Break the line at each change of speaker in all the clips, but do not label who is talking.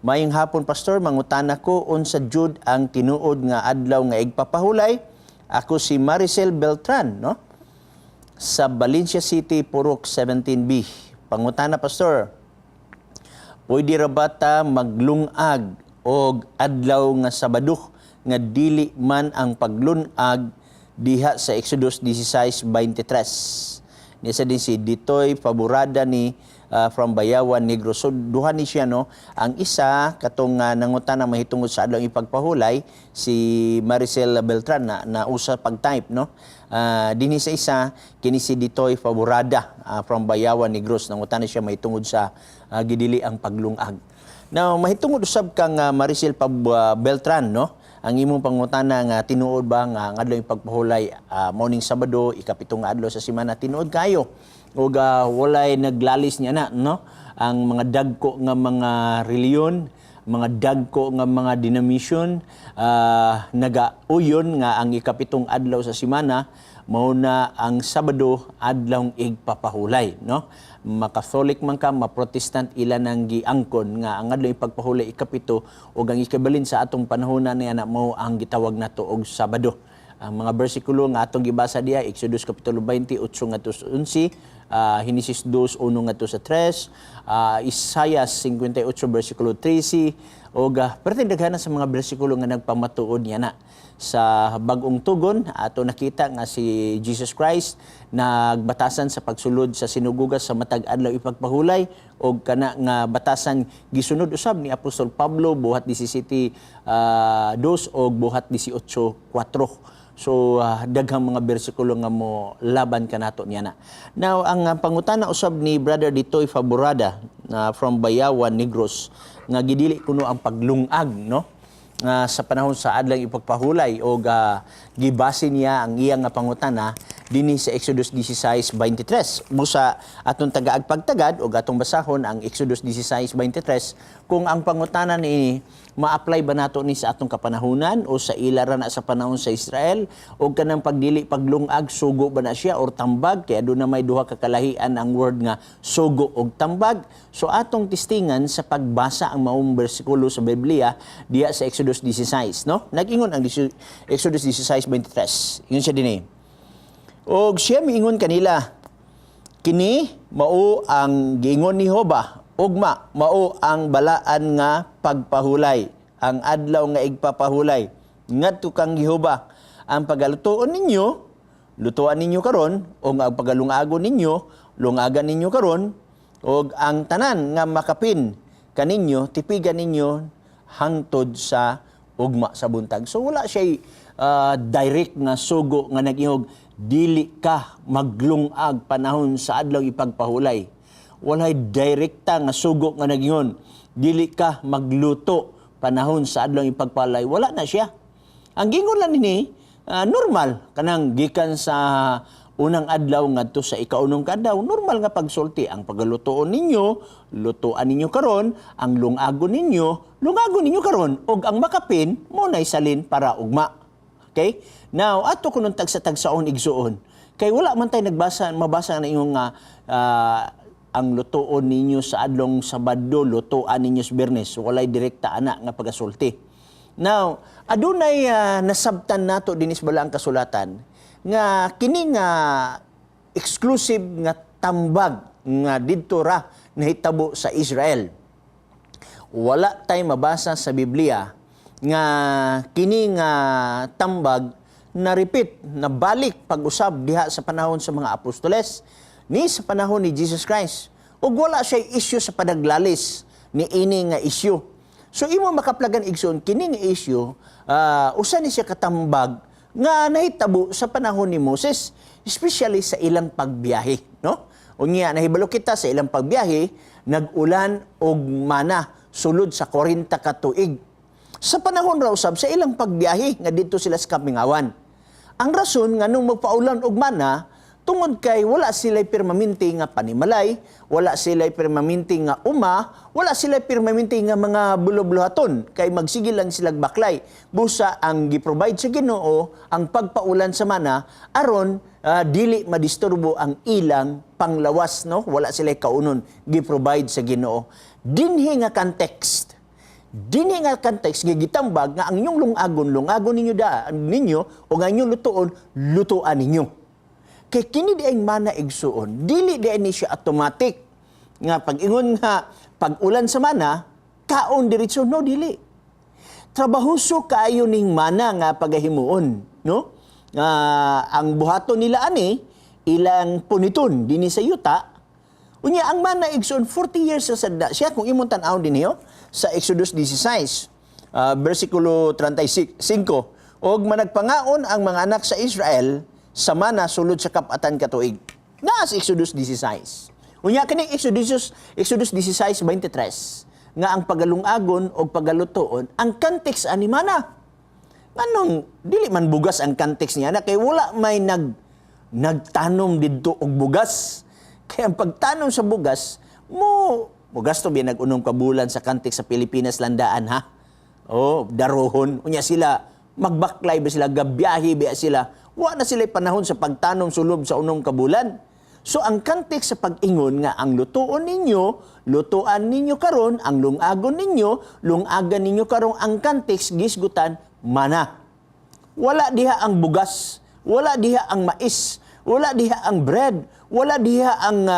Maayong hapon, Pastor, mangutana ko unsa jud ang tinuod nga adlaw nga igpapahulay. Ako si Maricel Beltran, no? Sa Valencia City, Purok 17B. Pangutana, Pastor, pwede ra ba ta maglungag og adlaw nga Sabado nga dili man ang paglunag diha sa Exodus 16:23? Niya sa din si Ditoy Faborada ni from Bayawan, Negros. So duha ni siya, no. Ang isa katong nangutana mahitungod sa adlaw ipagpahulay, si Maricel Beltran na nausa pag-type, no. Dinhi sa isa kini si Ditoy Faborada from Bayawan, Negros, nangutana siya mahitungod sa gidili ang paglungag. Now, mahitungod usab kang Maricel Beltran, no? Ang imong pangutana nga tinuod ba nga ang adlaw pagpahulay morning Sabado, ikapito nga adlaw sa semana, tinuod kayo. Ug walay naglalis niya na, no? Ang mga dagko nga mga reliyon, mga dagko nga mga denomination nagauyon nga ang ikapitong adlaw sa semana mao na ang Sabado, adlaw igpapahulay, no? Ma-Catholic man ka, ma-Protestant, ila nang giangkon nga ang adlaw ipagpahulay ikapito ug ang ikabalin sa atong panahon na niya na mao ang gitawag nato og Sabado. Ang mga bersikulo nga atong gibasa diya, Exodus kapitulo 20, 8 ngadto sa 11, Henesis 2, 1 ngadto sa 3, Isaiah 58 bersikulo 13, ug perting daghanan sa mga bersikulo nga nagpamatuod niya na. Sa Bagong Tugon, ato nakita nga si Jesus Christ nagbatasan sa pagsulod sa sinagoga sa matag adlaw ipagpahulay, og kana nga batasan gisunod usab ni Apostol Pablo, Buhat 17, 2 og Buhat 18:4. So daghang mga bersikulo nga mo laban kanato niya na. Now ang pangutana usab ni Brother Ditoy Faborada na from Bayawan, Negros, nga gidili kuno ang paglungag, no, nga sa panahon sa adlang ipagpahulay, og gibase niya ang iyang nga pangutana dinhi sa Exodus 16:23. Busa atong tagaag pagtagad og atong basahon ang Exodus 16:23 kung ang pangutana ni ma-apply ba nato ni sa atong kapanahunan o sa ila ra na sa panahon sa Israel, og kanang pagdili paglungag, sugo ba na siya or tambag, kaya doon na may duha ka kalahian ang word nga sugo og tambag. So atong testingan sa pagbasa ang maong bersikulo sa Biblia diya sa Exodus 16, no? Nag-ingon ang Exodus 16:23, ingon siya dinhi: "Og siya miingon kanila, 'Kini mao ang giingon ni Jehova: Ugma mao ang balaan nga pagpahulay, ang adlaw nga igpapahulay ngadto kang Jehova. Ang pagalutoon ninyo, lutuan ninyo karon, o ang pagalungagon ninyo, lungagan ninyo karon, ug ang tanan nga makapin kaninyo, tipigan ninyo hangtod sa ugma sa buntag.'" So wala siya direct nga sugo nga nag-ingog dili ka maglungag panahon sa adlaw ipagpahulay. Walay direkta nga sugo nga nag-ingon dili ka magluto panahon sa adlaw ipagpahulay. Wala na siya. Ang gingon lang nini, normal kanang gikan sa unang adlaw ngadto sa ikaunong kadlaw, normal nga pagsulti: ang pagalutoon ninyo, lutuan ninyo karon, ang lungagon ninyo, lungagon ninyo karon, ug ang makapin mo nay salin para ugma. Okay? Now, ato kunon tagsa-tagsaon, igsuon. Kay wala man tay nagbasa mabasa na ingon nga ang lutuon ninyo sa adlong Sabado, lutuan ninyo sa Biyernes. So, walay direkta ana nga pagasulti. Now, adunay nasabtan nato dinis bala ang kasulatan nga kini nga exclusive nga tambag nga didto ra nahitabo sa Israel. Wala tay mabasa sa Biblia nga kini nga tambag na repeat, na balik pag-usab diha sa panahon sa mga apostoles ni sa panahon ni Jesus Christ. Ug wala siya issue sa padaglalis ni ini nga issue. So imo makaplagan, igsoon, kini nga issue usa ni siya katambag nga nahitabo sa panahon ni Moses, especially sa ilang pagbiyahe, no? Unya nahibalo kita sa ilang pagbiyahe, nag-ulan og mana sulod sa 40 ka tuig. Sa panahon ra usab sa ilang pagbiyahe nga didto sila sa kamingawan. Ang rason nga nung magpaulan og mana, tungod kay wala sila permanente nga panimalay, wala sila permanente nga uma, wala sila permanente nga mga buloblohaton kay magsige lang sila baklay. Busa ang gi-provide sa Ginoo ang pagpaulan sa mana aron dili madisturbo ang ilang panglawas, no? Wala sila kaunon, gi-provide sa Ginoo. Dinhi nga context Dini nga context nga gitambag nga ang inyong lungagon, lungagon ninyo da ninyo, o nga inyong lutuon, lutuan ninyo. Kay kini di ang mana, igsuon, dili di ni siya automatic nga pag ingon nga pag ulan sa mana, kaon diretso. No, dili. Trabahuso kaayo ning mana nga pagahimuon, no? Nga ang buhaton nila ani, ilang puniton dinhi sa yuta. Unya ang mana, igsuon, 40 years sa sadda siya kung imong tan-awon dinhi, oh, sa Exodus 16 versikulo 35, "Og managpangaon ang mga anak sa Israel sa mana sulod sa kap-atan ka tuig." Naa sa Exodus 16. Unya kini Exodus Exodus 16:23 nga ang pagalungagon o pagalutoon, ang context ani mana. Nganong dili man bugas ang context niya na? Kay wala may nagtanom didto og bugas. Kay ang pagtanom sa bugas, mo mogasto biya nag-unom ka bulan sa context sa Pilipinas landaan, ha. Oh, darohon. Unya sila magbaklay ba sila, gabiyahe ba sila. Wa na sila panahon sa pagtanom sulod sa unom ka bulan. So ang context sa pag-ingon nga ang lutuon ninyo, lutuan ninyo karon, ang lungagon ninyo, lungagan ninyo karon, ang context gisgutan mana. Wala diha ang bugas, wala diha ang mais, wala diha ang bread, wala diha ang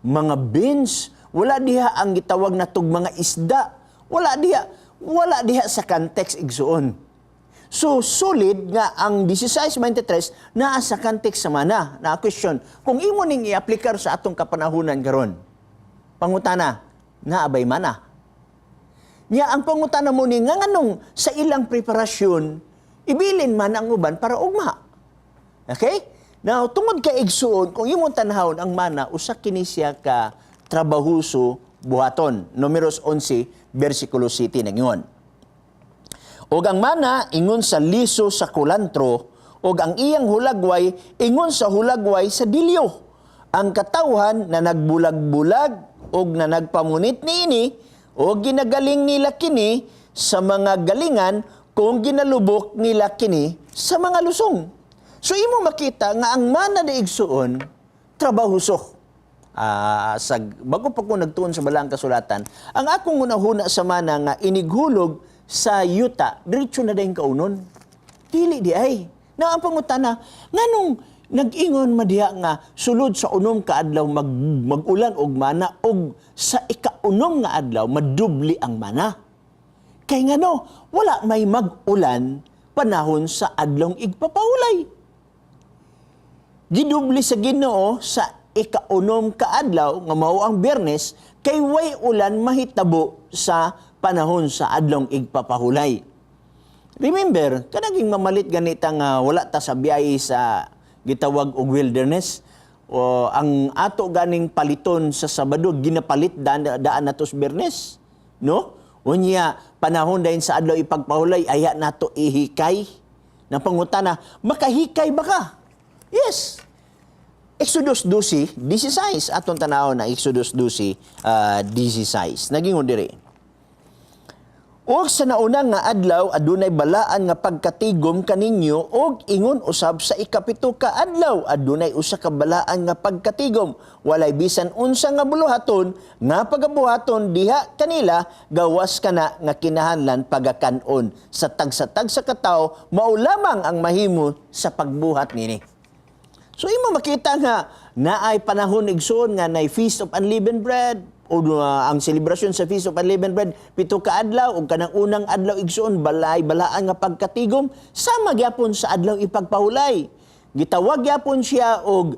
mga beans, wala diha ang gitawag na tug mga isda, wala diha sa context, igsuon. So, solid nga ang 16.23 naa sa context sa mana. Na question, kung imo ning i-aplikar sa atong kapanahunan karon, pangutana, naa bay mana? Nya ang pangutana mo ni nga nganong sa ilang preparasyon, ibilin man ang uban para ugma? Okay? Now, tungod kay, igsuon, kung imong tanahon ang mana, usa kini siya ka trabahuso buhaton. Numeros 11, versikulo 7 nangingon, "Og ang mana ingon sa liso sa kulantro, og ang iyang hulagway ingon sa hulagway sa dilyo. Ang katawhan na nagbulag-bulag og na nagpamunit niini, og ginagaling nila kini sa mga galingan kung ginalubok nila kini sa mga lusong." So imo makita nga ang mana ni, igsuon, trabahuso. Sa bago pa ko nagtuon sa balaang kasulatan, ang akong hunahuna sa mana nga inighulog sa yuta, diretso na dayon kaunon. Dili di ay. Na ang pangutana, nganong nag-ingon madiha nga sulod sa unom ka adlaw mag-ulan og mana og sa ikaunom nga adlaw madubli ang mana? Kay ngano, wala may mag-ulan panahon sa adlong igpapahulay. Gidubli sa Ginoo sa ikaunom ka adlaw nga mao ang Biyernes kay way ulan mahitabo sa panahon sa adlong igpapahulay. Remember, kanaging mamalit ganita nga wala ta sa biyahe sa gitawag og wilderness. O, ang ato ganing paliton sa Sabado ginapalit daan nato sa Biyernes. No? Unya panahon dayon sa adlaw ipagpahulay aya nato ihikay. Na pangutana, makahikay ba ka? Yes. Exodus 12:16. Atong tanaw na Exodus 12, 16. Nagingon diri, "Og sa nauna nga adlaw adunay balaan nga pagkatigom kaninyo, og ingon usab sa ikapito ka adlaw adunay usa ka balaan nga pagkatigom. Walay bisan unsa nga buluhaton nga pagabuhaton diha kanila gawas kana nga kinahanglan pagakanon sa tagsa-tagsa ka tawo, mao lamang ang mahimo sa pagbuhat nini." So imo makita nga naay panahon, igsoon, nga nay Feast of Unleavened Bread o ang selebrasyon sa Feast of Unleavened Bread 7 ka adlaw, ug kanang unang adlaw, igsoon, balay balaan nga pagkatigom sama gyapon sa adlaw ipagpahulay. Gitawag gyapon siya og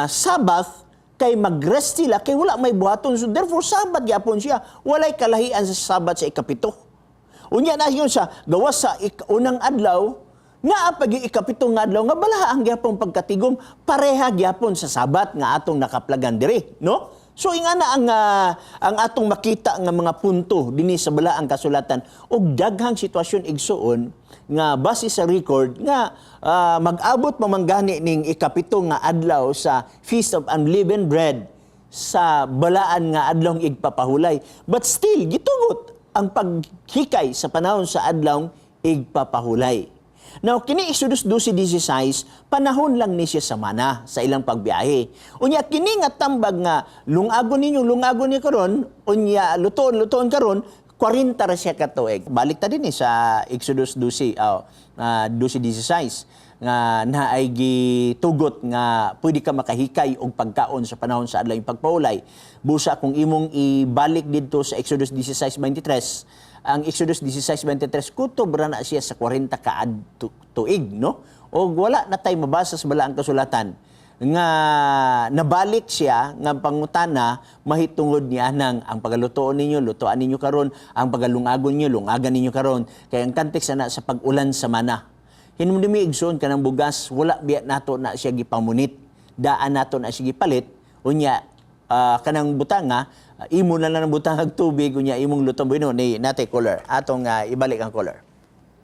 Sabbath kay magrest sila kay wala may buhaton. So therefore Sabbath gyapon siya. Walay kalahian sa Sabbath sa ikapito. Unya na yun sa gawas sa unang adlaw, naa pag ikapito nga adlaw nga balaang gyapon pagkatigom, pareha gyapon sa Sabat nga atong nakaplagan diri, no? So ingana ang atong makita nga mga punto dinhi sa balaang kasulatan ug daghang sitwasyon, igsuon, nga base sa record nga mag-abot pa man gani ning ikapito nga adlaw sa Feast of Unleavened Bread sa balaan nga adlong igpapahulay. But still, gitugot ang paghikay sa panahon sa adlong igpapahulay. Now, kini Exodus 12:16, panahon lang ni siya sa mana sa ilang pagbiyahe. Unya, kini nga tambag nga lungagon ninyo, lungagon ni karon, unya lutoon, lutoon karon, 40 ra siya ka tuig. Balik ta din eh sa Exodus 12, oh, 12:16 nga naay gitugot nga pwede ka makahikay og pagkaon sa panahon sa adlaw pagpahulay. Busa kung imong ibalik didto sa Exodus 16:23, ang Exodus 16:23, kutob ra na siya sa 40 ka tuig, no? Og wala na tay mabasa sa Balaang Kasulatan nga nabalik siya nga pangutana mahitungod niya nang ang pagalutoon ninyo, lutoan ninyo karon, ang pagalungagon ninyo, lungagan ninyo karon, kay ang context ana sa pag-ulan sa mana. Hinumdumi, igsoon, kanang bugas, wala biya nato na siya gipamunit, daan nato na siya gipalit. Unya kanang butanga, imo na lang ang butang tubig, unya imong luto. Bueno, ni natay caller, atong ibalik ang caller.